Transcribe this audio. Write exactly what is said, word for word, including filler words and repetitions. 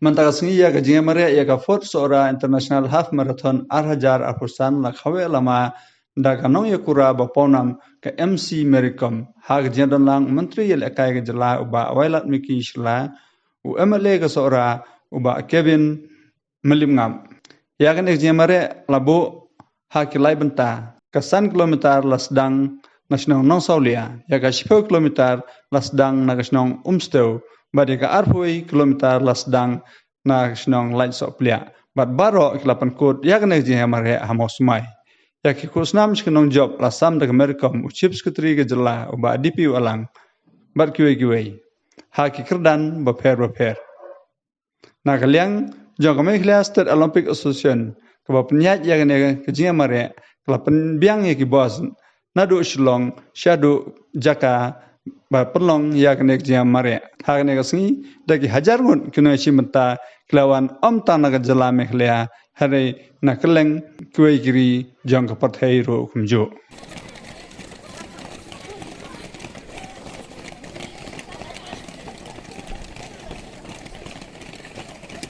Mynta ka sngi ïa ka jingïamareh ïa ka fourth Sohra International Half Marathon ar hajar arphew san la khawe lama da ka nongïakura ba pawnam ka M C Mary Kom. Ha ka jingdon lang u Myntri ïalehkai ka jylla u Bah Wailadmiki Shylla, u M L A ka Sohra u Bah Kevin Mylliemngap. Ïa kane ka jingïamareh la buh ha ki lai bynta. Ka san kilometer la sdang na shnong Nongsawlia, ïa ka shiphew kilometer la sdang na ka shnong Umstew, bad ïa ka arphew kilometer la sdang na ka shnong Laitsohpliah. Bad baroh ki la pynkut ïa kane ka jingïamareh ha Mawsmai. Ïa ki khusnam sha ki nongjop la sam da ka Mary Kom u Chief Secretary ka jylla u Bah D P Wahlang bad kiwei kiwei ha ki kyrdan bapher bapher. Na ka liang jong ka Meghalaya State Olympic Association, kaba pynïaid ïa kane ka jingïamareh, ka la pynbiang ïa ki bus naduh Shillong shaduh jaka ba pynlong ïa kane ka jingïamareh. Ha kane ka sngi da ki hajar ngut ki nongïashim bynta ki la wan ym tang na ka jylla Meghalaya, hynrei na kylleng kiwei ki ri jong ka pyrthei ruh kumjuh.